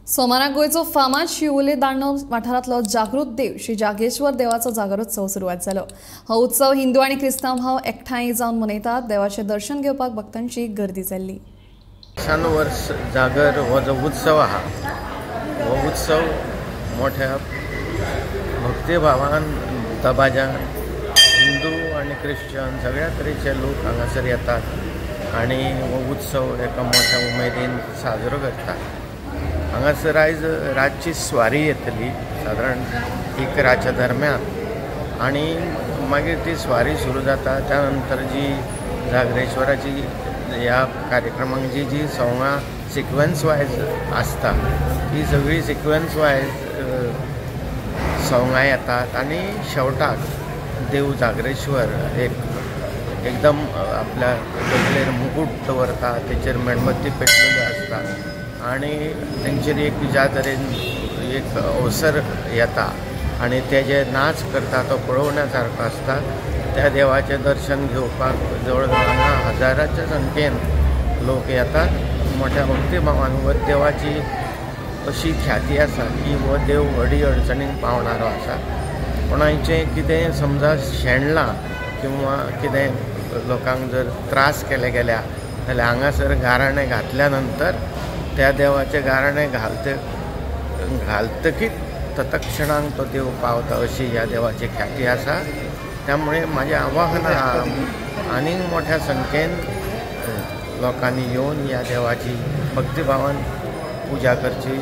सोमारा गोंयचो फामाद शिवोले दांडो वाठारांतलो जागृत देव श्री जागेश्वर देवाचो जागरोत्सव सुरवात जालो। हो उत्सव हिंदू आनी क्रिस्तांव भाव एकठांय जावन मनयतात। देवाचें दर्शन घेवपाक भक्तांची गर्दी जाल्ली। वर्षानुवर्ष जागर हो जो उत्सव आहा हो उत्सव मोठ्या भक्तिभावान दबाज्यान हिंदू आनी क्रिश्चन सगळ्या तरेचे लोक हांगासर येतात आनी हो उत्सव एका मोठ्या उमेदीन साजरो करतात। हांगासर आयज रातची स्वारी येतली सादारण 11 दरम्यान आनी मागीर ती स्वारी सुरू जाता। त्या नंतर जी जागरेश्वराची ह्या कार्यक्रमाक जी जी सोंगां सिक्वन्स वायज आसता ती सगळी सिक्वन्स वायज सोंगां येतात आनी शेवटाक देव जागरेश्वर एक एकदम आपल्या तकलेर मुकूट दवरता, तेचेर मेणबत्ती पेटलेली आसता आनी तेंचेर एक ज्या तरेन एक अवसर येता आनी ते जे नाच करता तो पळोवण्या सारको आसता। त्या देवाचें दर्शन घेवपाक जवळ जवळ हांगा हजाराच्या संख्येन लोक येतात। मोठ्या भक्तिभावान हो देवाची अशी ख्याती आसा की हो देव अडी अडचणीक पावणारो आसा। कोणाचें कितें समजा शेणलां किंवा कितें लोकांक जर त्रास केले गेल्या जाल्यार हांगासर गाराणें घातल्या नंतर त्या देवाचे गाराणें घालतकीच तत्क्षणाक तो देव पावता अशी ह्या देवाची ख्याती आसा। त्यामुळे म्हाजें आवाहन आहा आनीक मोठ्या संख्येन लोकांनी येवन ह्या देवाची भक्तिभावान पुजा करची।